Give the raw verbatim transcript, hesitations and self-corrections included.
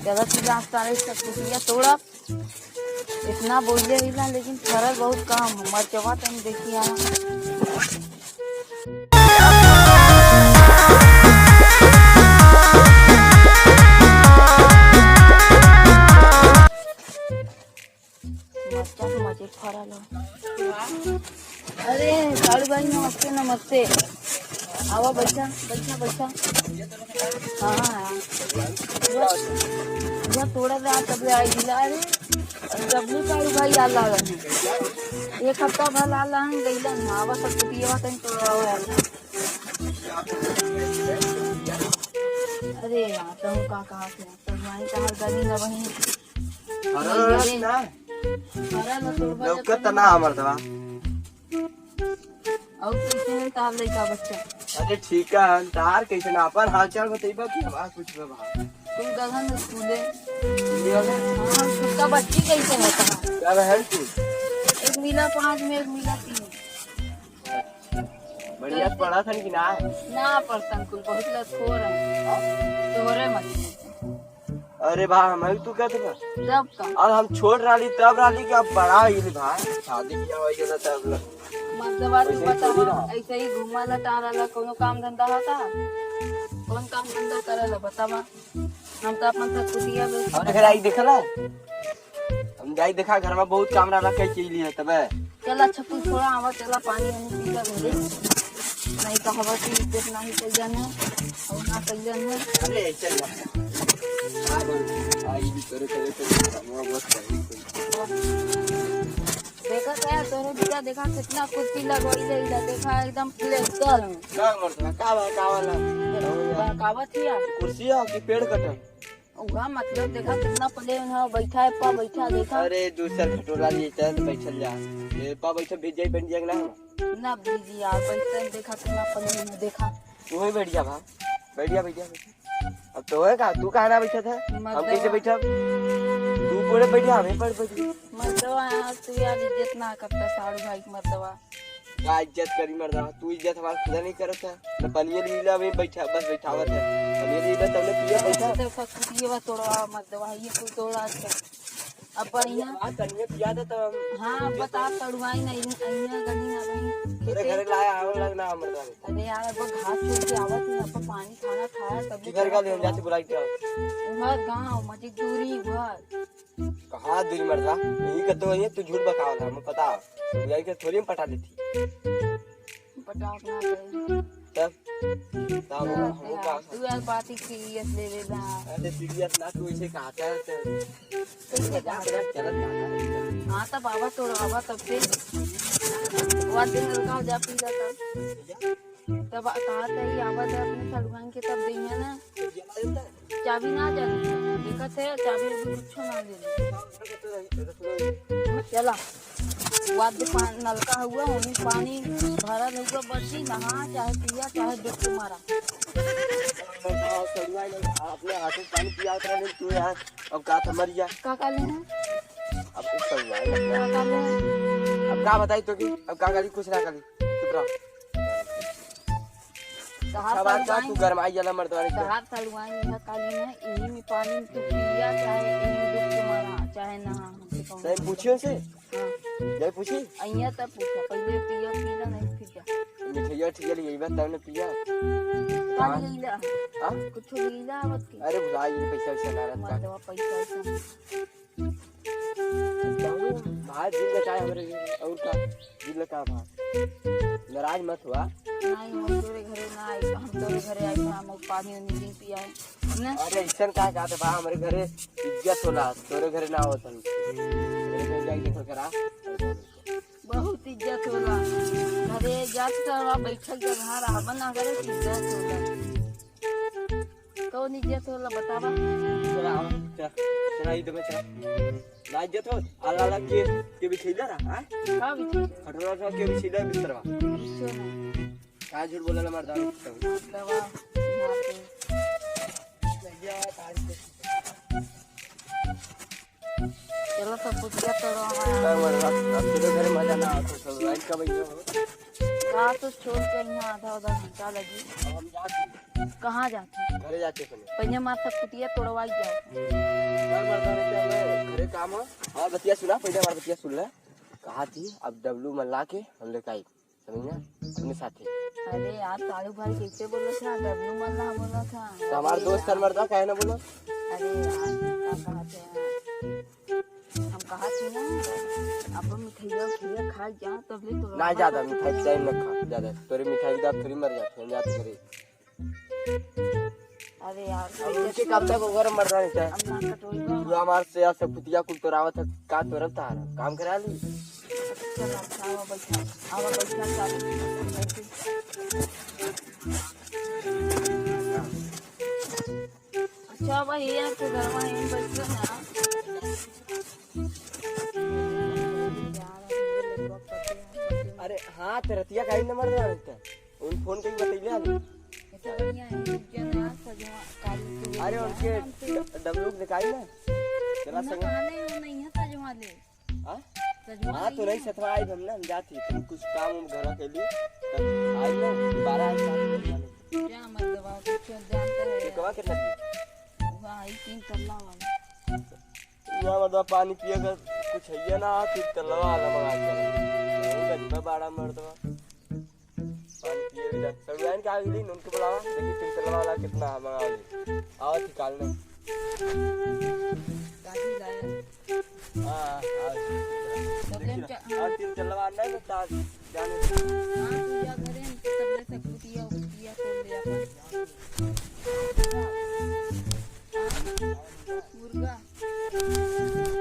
चलत ही रास्ता रही, सब कुटिया तोड़ब। इतना बोले ही ना, लेकिन फरल बहुत कम है। मरचवा तनी देखिया। मरचा तो मजे फरल हो। अरे, साड़ू भाई, नमस्ते, नमस्ते। आवा, बैठा, बैठा, बैठा। हाँ, हाँ। जब तोड़ा जा, तब ले आई दिला। अरे, जब भी साड़ू भाई आ लालन है। एक हफ्ता भर आ लालन, गइलन है। आवा, सब कुटिया तनी तोड़ावा यार। अरे यार, तुम का कहा थे? तो भाई, कहाँ गली ना वहीं। अरे, अरे, ना। अरे, ना, तोड़वा लौकत जब त ना हमर दवा। और कैसे हैं तार लइका बच्चा? अरे ठीक है, तार कैसे ना, अपन हालचाल बतइबा कि हमार कुछ बा? तू गधा में स्कूले। ये वाला? हाँ, उसका बच्ची कैसे है तार? क्या बहन तू? एक मिला पाँच में, एक मिला तीन। बढ़िया से पढ़ा था कि ना? ना पढ़तन कुल, बहुत लतखोर है। तोहरे मत। अरे बा, हम ही तू कहत बा। जब का? और हम छोट रहली तब रहली कि अब बड़ा होइली बा। शादी बियाह होइ गया तब ल-, मतलब, तू वैसे ही बता, थोड़ी रहा। ऐसे ही घूमा ला, टहरा ला, कोनो काम धंधा होता? कौन काम धंधा करे ला, बतावा? हम तो अपन सब कुटिया बेच और घर आई देखला? हम जाई देखा, घर में बहुत काम रहा, कई के लिए तबे। चला छप्पू छोड़ा, आवा, चला पानी वानी पी ले घरे। नहीं तो हवा की इज्जत ना ही कइले ना, और ना कइले ना। अरे, चल जा। आ बोल, आ, ये भी करे, करे, करे, हवा बहुत करी। देखा क्या तोरे बेटा, देखा कितना कुर्सी लगवाई ले, इधर देखा एकदम प्लेस्टर है। का करता? का बा, का वाला? बा, का बात हिया? कुर्सी है कि पेड़ कटल? उहा मतलब देखा कितना प्लेन है, बैठा है पा बैठा देखा। अरे दूसर खटोला लिए चल बैठल जा। ये पा बैठा भीज जाई बन जाएगा ना। ना भीजी यार, बैठा देखा कितना प्लेन है देखा। तू ही बैठ जा भा, बैठ जा, बैठ जा, बैठ जा। अब तो है का, तू कहाँ ना बैठा था? हम मतलब कैसे बैठा? तू पूरे बैठ जा, हमें पड़ बैठ। मतलब यार तू यार इज्जत ना करता साड़ू भाई की मतलब। का इज्जत करी मर्दा, तू इज्जत हमार खुदा नहीं करत है। न पनिया लीला में बैठा, बस बैठावत है। पनिया लीला तब ले पिया पैसा। तो फसलिए बा तोड़वा मर्दवा, ये कुल तोड़ा अच्छा। अब बढ़िया। आ पनिया पिया दे तब। हाँ, बता तड़ुआई नहीं, अइया गली ना वही। तोरे घरे लाया आवे लग ना मर्दा। अरे यार, अब घास छोड़ के आवत नहीं, अब पानी खाना खाया तब किधर का ले जाते बुलाई क्या? उधर गाँव, मजे दूरी उधर। कहाँ दूरी मर्दा? यही कतो है, तू झूठ बकावला, हमें पता। तू जाई के थोड़ी हम पटा लेती। पटाक ना दे। तब? तब हम, हम का? तू यार बात ही सीरियस ले लेला। अरे सीरियस ना, तू ऐसे कहता है तो। कैसे कहता है? चलत ना। हाँ, तब आवा तो आवा तब से। वो दिन लड़का जा पी जाता। तब आ-, कहा था, "ये आवा दे अपने सड़ुआन के, तब दइया ना।" चाबी ना जाने, देखत है, चाबी अभी कुछो ना दे। चला, वाद पान नलका हुआ, वहीं पानी भरल हुआ, बची नहा, चाहे पिया, चाहे डुबकी मारा। सड़ुआन अपने हाथों से पानी पिया उतरा नहीं, तू यार, अब का था मर गया। का का लेना? अब कुछ सड़ुआन अपने का का लेना? अब का बताई तो कि, अब का करी, कुछ ना करी, चुप रहो। तहार अच्छा बात बा, सड़ुआइन, तू गरमाई जाला मर्दवा नहीं तो। तहार सड़ुआइन यह कालीन है, इही में पानी में तू पिया, चाहे इही में डुबकी मारा, चाहे नहा, हमसे कौन सही मतलब? पूछियो से? हाँ। जाई पूछी? अइया तब पूछा, पहले पिया, पी ला, नहीं फिर जा। मिठैया ठिया लिए बा, तब ने पिया। का हाँ। लीला? हाँ? कुछ लीला आवत की? अरे भुला गई, पैसा वैसा ना रहता। मर्दवा पैसा वैसा। भाई दिल का चाहे हमरे, और का? दिल का भाई। नाराज मत हुआ। नहीं, हम तोरे घरे ना आई, हम तोरे घरे आई, हम पानी उनी नहीं पियाए। ना? अरे, ऐसन का कहते बा, हमरे घरे इज्जत होला, तोरे घरे ना होत हम। मेरे घर जाके देखो करा। बहुत इज्जत होला। घरे जात करवा, बैठल जगह रहबा ना करे, इज्जत होला। कौन इज्जत होला बतावा? चला, आओ, चला, चला, ई देबे, चला। ना इज्जत हो, आला, आला के, के बिछैला रहा, हाँ? का बिछैला? खटोला उठा के बिछैला बिस्तरवा। बिछो ना। का झूठ बोलला मर्दा? मर्दवा, यहाँ पे। चलो, सब कुछ किया तो रहा है। का मर्दा? अब तेरे घर मजा ना आता, सब रात का बैठे हो। रात तो छोड़ के यहाँ आधा, आधा घंटा लगी। अब हम जाते हैं। कहाँ जात है? घरे जाके अपने। पहिले हमार सब कुतिया तोड़वा के जाओ। यार, मर्दा, नहीं तो हमें घरे काम है। हमार बतिया सुना, पहिले हमार बतिया सुन ले। कहा थी, अब डब्लू मल्ला के हम लेके आई, समझ में? अपने साथे। अरे यार, साढ़ू भाई कैसे बोला था? डब्लू मल्ला बोला था। तो हमार अरे दोस्त यार। सर मर्दा काहे ना बोला? अरे यार, का कहा थे यार? हम कहा थे ना, अब मिठाइया उठाइया खा जा, तब ले तो ना ज्यादा मिठाई टाइम ना खा, ज्यादा। तोरे मिठाई के दाब थोड़ी मर जाते हैं, जाते करे। अरे यार, अब उनके कब तक ओवर मर रहा है? अब ना कटोरी में। तू हमार से यार सब कुतिया कुल तोरावत है, का तोरब तारा? काम करा ली। चल, अच्छा, आवा बैठा, आवा बैठा, चालू। अच्छा, अब ये आपके घर में यहीं बैठो ना। अरे हाँ, तो रतिया का ही नंबर ना रहता। उन फोन करके बतैले आलू। इतना बढ़िया है, उज्जैन है, सजवा, काली की अरे, उनके हमसे ड-, डब्लू के दिखाई ना। चला उन्हें संग। कहा नहीं, वो नहीं है सजवा ले। हाँ? सजवा हाँ, तो नहीं नहीं है। सतवा आई हम ना, हम जाती, तुम कुछ काम हम घर के लिए, तब आई ना, दोबारा आई साथ में। क्या मत दबाओ, कुछ जानते हैं ये यार। कहाँ कितना दिए? वो आई तीन तल्ला वाला। या मर्दवा पानी पिए का कुछ है ना, तीन तल्ला वाला मंगा के। वो गरीबा बाड़ा मर्दवा। पानी पिए भी जा। सड़ुआइन के आगे दिन उनके बुलावा, देखी तीन तल्ला वाला कितना मंगा ले। आवा थी काल में। काफी लाया। हाँ, हाँ, हाँ। तब ले हम देखी ना। चा-, हाँ, तीन तल्ला वाला नहीं तो तार जाने दे। हाँ, तू जा घरे, हम तब ले सब कुतिया, उतिया खोल ले अपन।